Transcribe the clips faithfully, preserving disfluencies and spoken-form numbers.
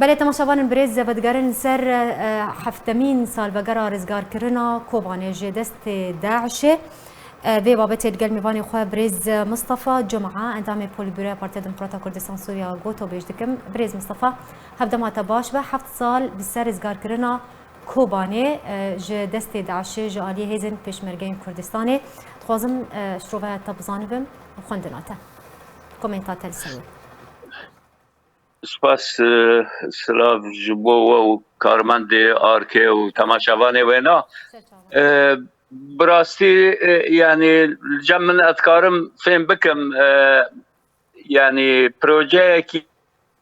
Belê, temaşevanên birêz, vedigerin ser, e, heftemîn salvegera rizgarkirina Kobanê ji destê DAIŞê. E, vê babetê li gel mêvanê xwe birêz Mistefa Cuma, endamê Polîtbüroya Partiya Demokrata Kurdistan Sûriya, gotobêj dikim. Birêz Mistefa, hevdema te baş be, heft sal bi ser rizgarkirina Kobanê, e, ji destê DAIŞê ji aliyê hêzên Pêşmergeyên Kurdistanê. Dixwazim, e, şiroveya te bizanibim û xwendina te. Komenta te li ser wê. Spas, e, silav ji bo we û karmendê Arkê û temaşevanê wêna. E, bi rastî, e, yanî li cem min ez dikarim fêm bikim, e, yanî projeyekî,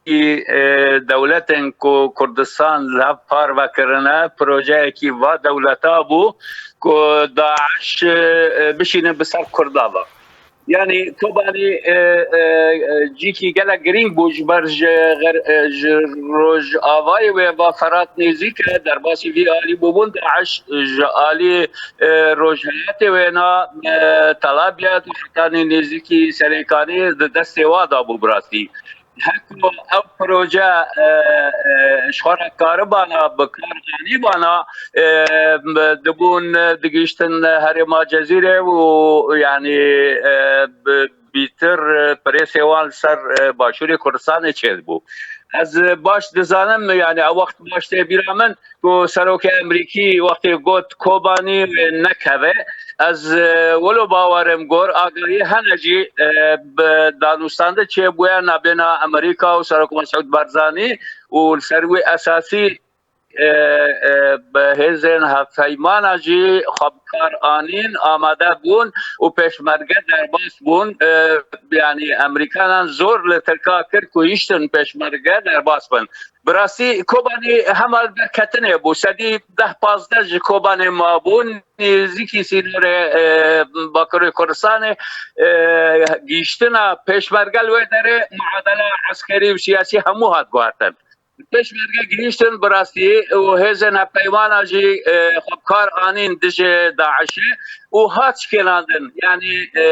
e, dewletên ku Kurdistan li hev parve kirine, projeyekî va dewleta bû ku DAIŞ, e, bişînin bi ser Kurda ve. Yanî Kobanî, e, e, e, cîkî gelek girîng bû ji ber ji xer-, e, ji rojavayê wê va Ferat nêzîk e, derbasî vî alî bûbûn DAIŞ, ji alî, e, rojhilatê wêna, e, Tel Abyad û hetanî nêzîkî Serêkanî di destê wa de bû bi rastî. Her ku ew proje, e, e, ji xwe re karibana, bi kar anîbana, e, dibûn, digihiştin herêma Cezîrê û, yanî, e, bi bîtir, e, presê wan li ser, e, Başûrê Kurdistanê çêdibû. Ez, e, baş dizanim, yanî ew wext baş tê bîra min, ku serokê Emerîkî wextê got Kobanî wê nekeve, ez, e, wilo bawerim gor agahî hene jî, e, bi danûstandin çêbûye nabêna Emerîka û Serok Mesûd Barzanî û li ser wî esasî, e, e, bi hêzên hevpeymana jî xwe bi kar anîn, amade bûn û pêşmerge derbas bûn. E, yanî Emerîkanan zor li Tirka kir ku hiştin pêşmerge derbas bin. Bi rastî Kobanî hema li derketinê bû. Sedî deh pazdeh ji Kobanê mabûn. Nêzîkî sînorê, e, Bakurê Kurdistanê, e, gihiştina pêşmerge li wê derê muadela eskerî û siyasî hemû hat guhertin. Pêşmerge gihiştin bi rastî û hêzên hevpeymana jî, e, xwe bi kar anîn dijî DAIŞê û hat şikênandin. Yanî, e,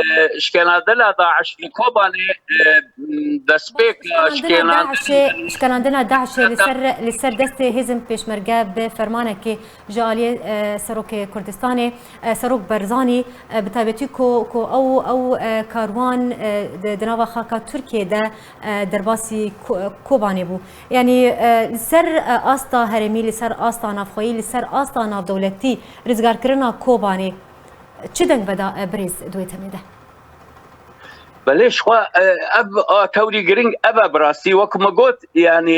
şikênandina DAIŞ li Kobanê, e, destpêka Şikênandina şikênandin DAIŞê, şikênandina DAIŞê li ser, li ser destê hêzên pêşmerge bi fermanekê ji aliyê, e, Serokê Kurdistanê, e, Serok Barzanî, e, bi taybetî ku, ku ew, ew, e, karwan, e, di, di nava xaka Tirkiyê de, e, derbasî Ko-, Kobanê bû. Yanî, e, li ser, e, asta herêmî, li ser asta navxweyî, li ser asta navdewletî rizgarkirina Kobanê çi deng veda, e, birêz di wê temê de? Belê, ji xwe, e, ev a tewrî giring ev e bi rastî. Wek min got, yanî,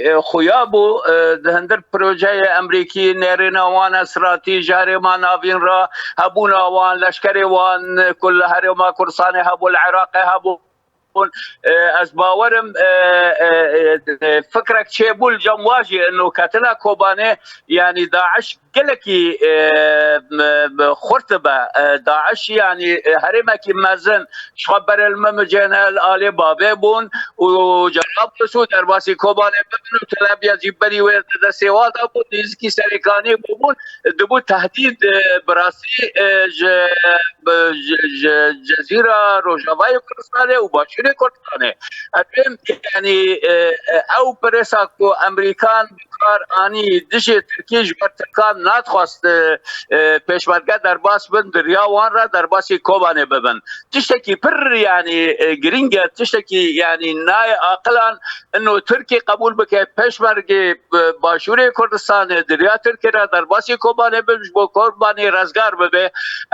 e, xuya bû, e, di hundir projeyê Emerîkî, nêrîna wan e stratejî ji herêma navîn re, hebûna wan, leşkerê wan, e, ku li herêma Kurdistanê hebû, li Iraqê hebû. E, ez bawerim, e, e, e, fikrek çêbû li cem wa jî, ino ketina Kobanê, yanî DAIŞ gelekî, e, m-, m-, xurt dibe. E, DAIŞ, yanî, e, herêmekî mezin ji xwe berê li Memicêne li alê bavê bûn û Cerablus û derbasî Kobanê bibin û Tel Abyad jî berî wê di destê wan de bû, nêzîkî Serêkanî bûbûn, dibû tehdîd, e, bi rastî, e, ji, bi, ji, ji Cezîra, Rojavayê Kurdistanê û Başûrê Kurdistanê. Em, yanî, e, e, ew presa ku Emerîkan kar anî dijî Tirkî ji ber Tirkan nadixwast, e, e, pêşmerge derbas bin, di riya wan re derbasî Kobanê bibin. Tiştekî pir, yanî, e, girîng e, tiştekî, yanî, nayê aqilan ino Tirkî qebûl bike pêşmergê, e, Başûrê Kurdistanê di riya Tirkî re derbasî Kobanê bin, ji bo Kobanê rezgar bibe.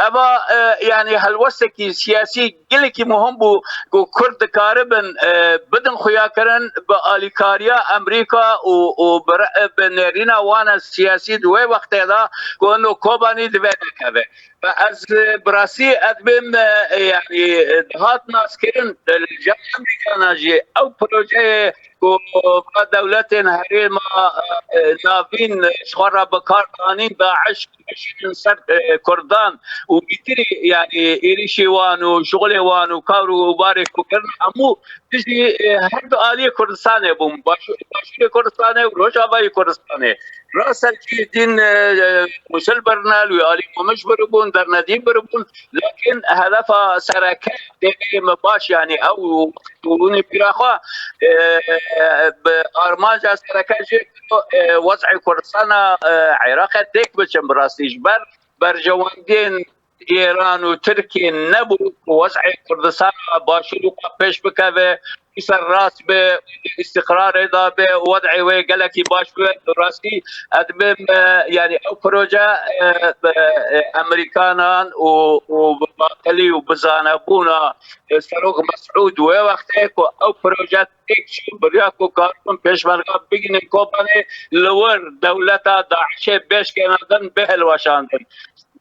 Eva, e, yanî, helwestekî siyasî gelekî muhim bû ku Kurd dikaribin, e, bidin xuyakirin bi alîkariya Emerîka û, û bi re-, bi nêrîna wan e siyasî di wê wextê de ku ino Kobanî divê nekeve. Ve ez, e, bi rastî ez bêm, e, yanî, e, dihat naskirin, e, li cem Emerîkana jî ew projeyê ku va dewletên herêma, e, navîn, e, ji xwe re bi kar anîn DAIŞ bişînin ser, e, Kurdan û bîtirî, yanî êrîşê wan û şixulê wan û kar û barê ku kirin hemû dijî, e, her du aliyê Kurdistanê bûn, Başû-, Başûrê Kurdistanê û Rojavayê Kurdistanê. Rast e jî dîn, e, e, Musil Birnel wî alî Mamiş biribûn, dernedî biribûn. Lakin hedefa sereke têkê me baş, yanî ew û hûnê pîra xwe, e, e, bi armanca sereke jê, e, wez'ê Kurdistana, e, Iraqê têk biçin bi rastî. Ji ber berjewendiyên Îran û Tirkiye nebû ku wez'ê Kurdistana Başûr û pêş bikeve, û ser rast be, îstiqrarê da be, wed'ê wê gelekî baş be. Bi rastî ez dibêm, e, yanî ew proje, e, e, Amerîkanan û, û bi baqilî û bi zanebûna, e, Serok Mesûd wê wextê ku ew proje têk çû, biriya ku karibin pêşmerga bigihînin Kobanê, li wir dewleta DAIŞê bêşkêne din, bê hilweşandin.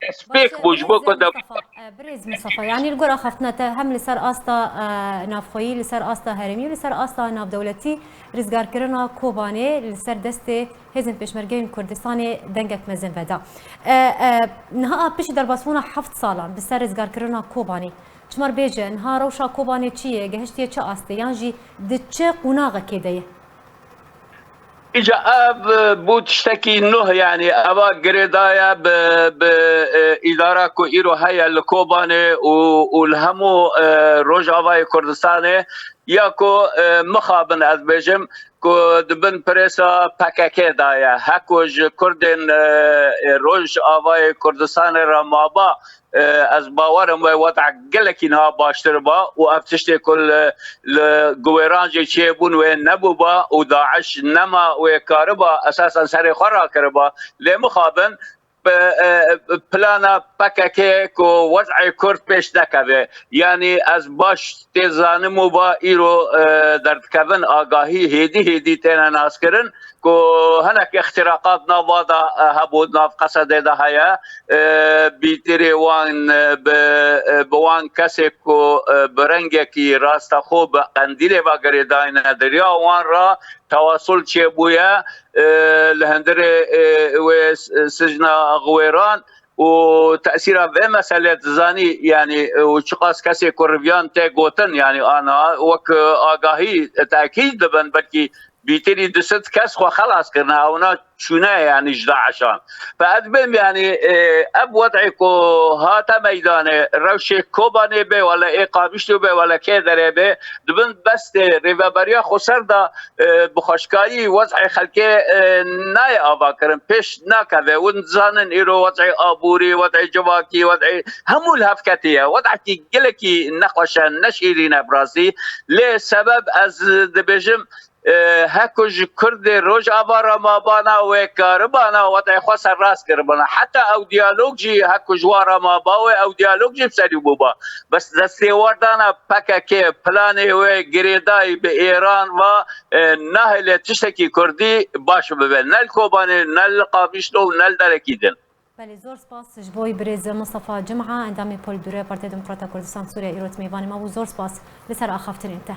Destpêk bû ji bo ku dewleta. Birêz Mistefa, yanî li gor axaftina te hem li ser asta, e, navxweyî, li ser asta herêmî û li ser asta navdewletî rizgarkirina Kobanê li ser destê Hêzên Pêşmergeyên Kurdistanê dengek mezin veda. E, e, niha a piştî derbasbûna heft salan bi ser rizgarkirina Kobanê, çima bêje, niha rewşa Kobanê çi ye, gehiştiye çi astê, yan jî di çi qonaxekê de ye? Îca ev bû tiştekî nuh, yanî eva girêdaye bi, bi, e, îdara ku îro heye li Kobanê û, û li hemû, e, Rojavayê Kurdistanê, ya ku, e, mixabin ez bêjim ku di bin prêsa P K K de ye. Heko ji Kurdên, e, e, Rojavayê Kurdistanê re maba, e, ez bawer im wê weda gelekî niha baştir ba û ev tiştê ku li, li Guwêran jî çêbûn wê nebûba û DAIŞ nema wê kariba esasen serê xwe rakiriba. Lê mixabin bi, e, plana P K K ku wez'ê Kurd pêş nekeve. Yanî ez baş tê zanim û ba îro, e, derdikevin agahî hêdî hêdî têne naskirin ku hinek îxtiraqat nava de, e, hebû, nav Qesedê de heye. E, bîtirê wan, e, bi, e, bi wan kesê ku, e, bi rengekî rastaxo bi qendîlê ve girêdayne di riya wan re tewasul çêbûye, e, li hundirê, e, wê s-, sijna Guwêran û tesîra vê meselê dizanî, yanî, û çiqas kesê ku riviyan tê gotin, yanî ana wek agahî tekîd dibin, belkî bîtirî du sed kes xwe xelas kirine, ewna çûne, yanî ji DAIŞan. Fe ez bêm, yanî, e, ev wed'ê ku hate meydanê, rewşê Kobanê bê, wele ê Qamişlo bê, wele kê derê bê, dibin destê rêveberiya xweser de, e, bi xweşkayî wez'ê xelkê, e, nayê avakirin, pêş nakeve. Hûn dizanin îro wez'ê aborî, wez'ê civakî, wez'ê hemû li hev ketiye. Wed'ekî gelekî nexweş e, neşîrîn e bi rastî. Lê sebeb ez dibêjim, e, heko ji Kurdê Rojava re mabana wê karibana wed'ê xwe serrast kiribana. Heta ew diyalog jî heko ji wan re maba wê ew diyalog jî bi serî bûba. Bes destêwerdana P K K, planê wê girêdayî bi Îran ve, e, nahêle tiştekî Kurdî baş bibe. Ne li Kobanê, ne li Qamişlo û ne li derekî din. Belê, zor spas ji bo wî birêz Mistefa Cumha, endamê Polîtbûroya Partiya Demokrata Kurdistan Sûriye, îro di mêvanê me bû. Zor spas li ser axaftinên te.